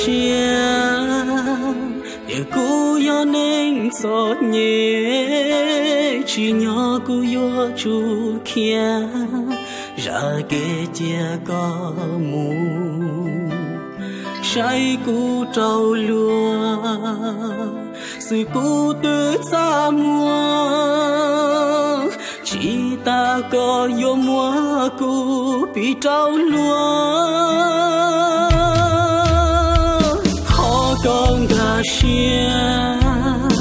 siab, tias kuv yog neeg txom nyem, tsim nyog kuv yuav tsum khiav zam kev cia koj mus. Saib kuv raug luag, xwb kuv twb txaj muag, tsis tas koj yuav muab kuv piv rau luag. Thov koj nkag siab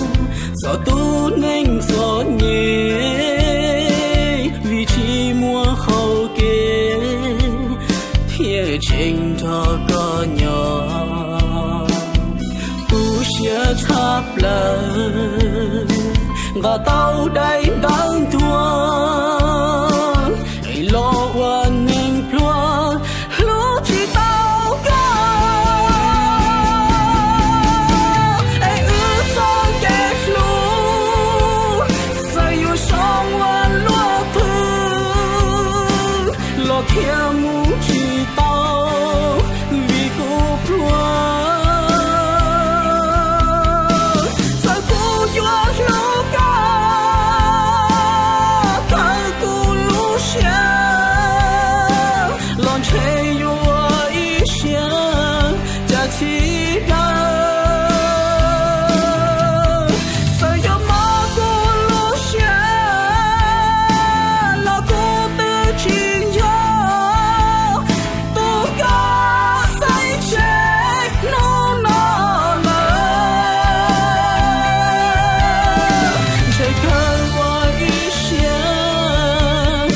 txog tus neeg txom nyem, vim tsis muaj hau kev thiaj tseem nrog koj nyob. Tu siab tshaj plaws, nqa tau daim ntawv ntuag los ua neeg pluag, hlub tsis tau koj. Es wb txoj kev hlub, txawm yuav zoo ua luaj twg los khiav mus tsis tau, vim kuv pluag. Txawm kuv yuav hlub koj, khaws kuv lub siab los ntshe yuav ib siab cas tsis daws. Txawm yuav mob kuv lub siab los kuv twb tsis yog tus koj xaiv tseg hnub no lawm. Ntshe kawg ua ib siab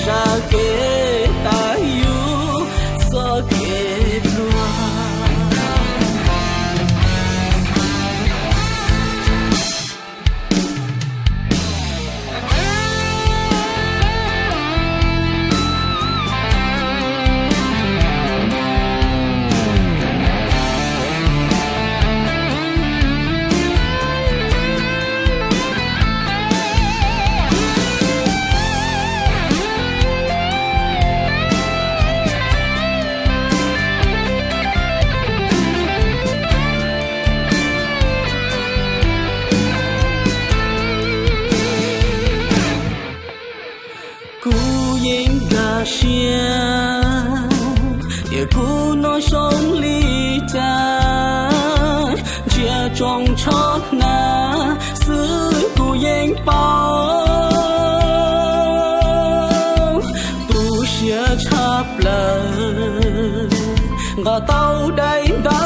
zam kev tas yus txoj kev pluag. Kuv yeej nkag siab tias kuv no zoo li cas, ntsia tsoo tsho hnav xwb kuv yeej paub. Tu siab tshaj plaws, nqa tau daim ntawv